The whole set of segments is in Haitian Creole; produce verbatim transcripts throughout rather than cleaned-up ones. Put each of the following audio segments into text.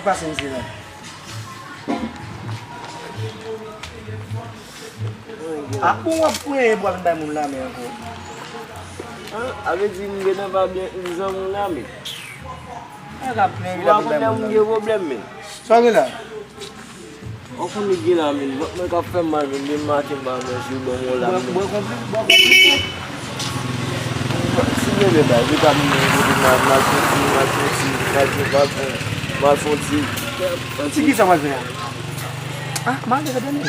Pase misye la. Ah, bon, w ap plenyen pou w ap vin bay moun lamen ankò. An, a vle di m gentan pa byen zanmi w lamen. Mwen ka plenyen pou w ap vin bay moun lamen. Ou pa konn lè moun gen pwoblèm, men. Sa w gen la? Ou konn li gen la, men. Mwen, mwen k ap fè m mal, men, demen maten m pa manje, ou ban m yon lamen. Bwè konpli, bwè konpli. Si bebe bay, li ka mennen kote m al, m al fon ti, m al fon ti, m al fon, m al fon ti. Ti kisa w al fè a? Ah, m al fè dènye.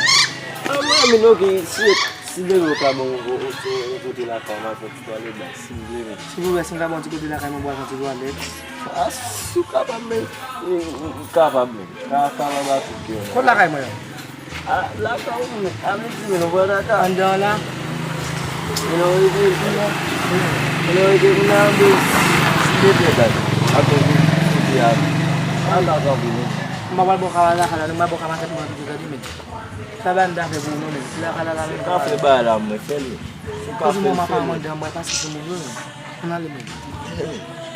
Ah, mwen, men, ok, si, si bebe w ka ban m yon, yon, yon kote lakay, m al fon ti twalèt bay, si w vle, men. Si w vle, si m ka ban w ti kote lakay mwen, m pral fon ti twalèt. Ah, si w kapab, men, m, m, m kapab, men. Ka, kapab a tout kè. Kot lakay mwen an? Ah, lakay ou, men. A vle di, men, nou pral lakay. Anndan an la? Men nou rete, men nou rete, men nou rete, men si bebe bay. Apre, men, si bebe a. Ah, lakay ou, men. M pa pral ba w kaba lakay la, non, m pa pral ba w kaba tèt mwen pito tande, men. Sa bay m ta fè pou ou, non, men. Si lakay la, la, men. Ka fè bagay la, mwen fè l. Si w pa fè l, fè l. Mwen pa mande anmwey pase sou moun yo, men. Ann ale, men.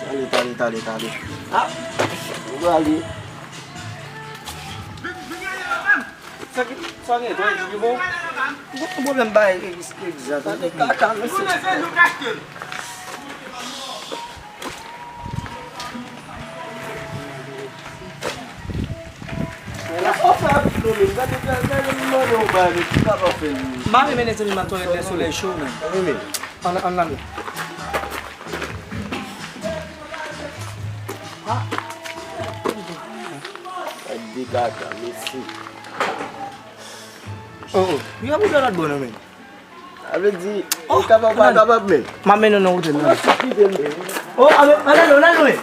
Tale, tale, tale, tale. Ah! Ou ale. Sa ki, sa gen, tande ki bon? Bon, pwoblèm bay, egzat. Tande kaka, men se. Men la, sa w fè avèk nou menm? Gade, gade, gade, m mande w bagay, men ki sa w ap fè nou? M pa renmen, mezanmi, m ap twalèt lè solèy cho, men. Wi, men. Ann, ann ale. Ah. Gade kaka, mesye. Oh, oh. Yo ap ouvè lòt bò nan men. Sa vle di, oh, ou kapab pa kapab, men. M ap mennen w nan otèl la. Ou pa sou kite m, men. Oh, a, men, ann ale, ann ale, men.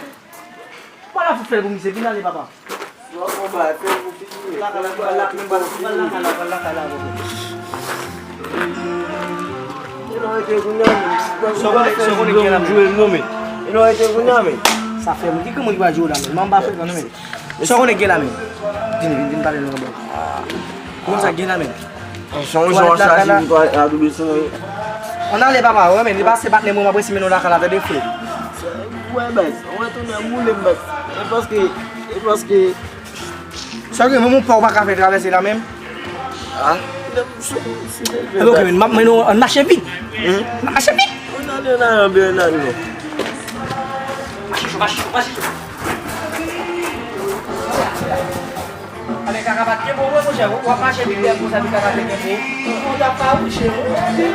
Ou pa la fout fè l pou misye, vin ale, papa. Ou ap fè yon bagay, fè l pou fini. Lakay la, lakay la, lakay la, lakay la. Sa w konnen, sa w konnen gen la, men. Sa fè moun ki, ki moun ki pa jwe la, men. Manba fè nan men. Sa w konnen gen la, men. Vin, vin, vin pale nan bò. Kòman sa gen la, men? Son jan chaje m twa a doube san. Ann ale, papa, wè, men, li pase patnè mwen, m ap resi mennen w lakay la, tande, frè. Wè, baz, wè, tounen boule m, baz. E paske, e paske. Sa gen, menm yon pa w pa ka fè travèse la menm? Ah, si, si, si, ok, men, m ap mennen w, ann mache vit. Hmm? Ann mache vit. Ann ale, ann ale, ann ale, non. Mache cho, mache cho, mache cho. Ale, kaka pa t gen bon, wi, monchè. W ap mache vit, lè konsa, li kaka te gen bon. Ou t ap pa wouche, wi.